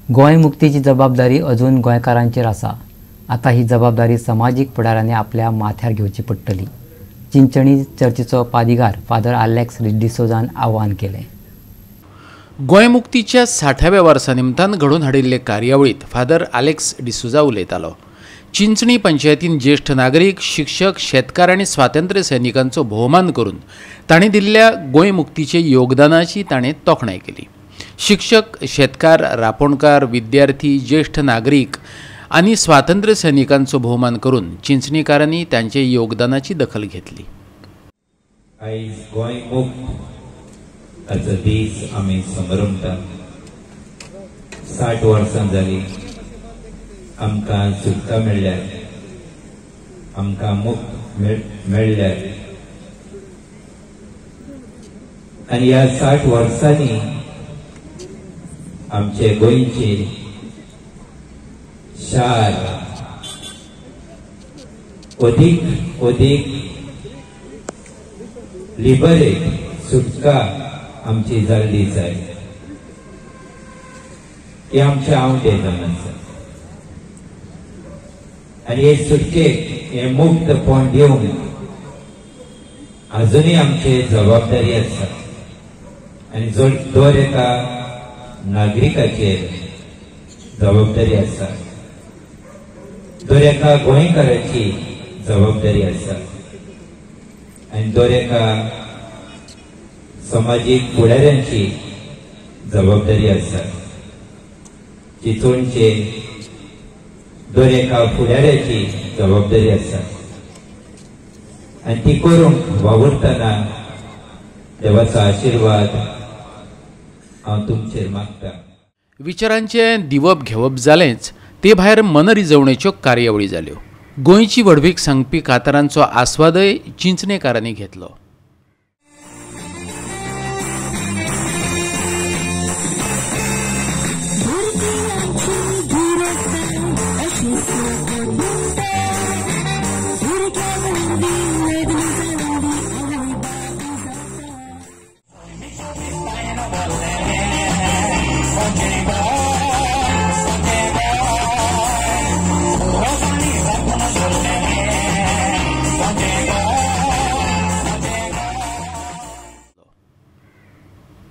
गोंय मुक्तीची जबाबदारी अजून गोंयकारांचेर आसा. आतां ही जबाबदारी समाजीक फुडाऱ्यांनी आपल्या माथ्यार घेवची पडटली. चिंचणी चर्चीचो पादिगार फादर आलेक्स डिसोजान आवाहन केलें. गोंय मुक्तीच्या 60व्या वर्सा निमतान घडोवन हाडिल्ले कार्यावळींत फादर आलेक्स डिसोजा उलयतालो. चिंचणी पंचायतीन ज्येष्ठ नागरीक, शिक्षक, शेतकार आनी स्वातंत्र्य सैनिकांचो भोवमान करून तांणी दिल्ल्या गोंय मुक्तीचे योगदानाची ताणें तोखणाय केली. शिक्षक, शेतकार, रापोणकार, विद्यार्थी, ज्येष्ठ नागरीक आनी स्वातंत्र्य सैनिकांचो भोवमान करून चिंचणीकारांनी तांचे योगदानाची दखल घेतली. आयज गोंय मुक्त हाचो दीस आमी समरमता. 60 वर्सां जाली आमकां सुटका मेळ्ळ्यार, आमकां मुक्त मेळ्ळ्यार आनी ह्या 60 वर्सांनी आमचे गोंयचे शार अदीक अदीक लिबरेट सुटका आमची जाल्ली जाय, हे आमचे आंवडे जावन आसा. आनी हे सुटकेक हे मुक्तपण दिवंक आजुनूय आमची जबाबदारी आसा आनी दर एका नागरिकाचेर जबाबदारी आसा, दर एका गोंयकाराची जबाबदारी आसा आनी दर एका समाजीक फुडाऱ्यांची जबाबदारी आसा. चिंचोणचे दर एका फुडाऱ्याची जबाबदारी आसा आनी ती करूंक वावुरतना देवाचो आशिर्वाद हांव तुमचेर मागता. विचारांचें दिवप घेवप जालेंच, ते भायर मनरिजवणेच्यो कार्यावळी जाल्यो. गोंयची व्हडवीक सांगपी कातारांचो आस्वादय चिंचणेकारांनी घेतलो.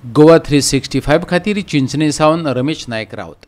गोवा 365 खातीर चिंचणे सावन रमेश नायक राऊत.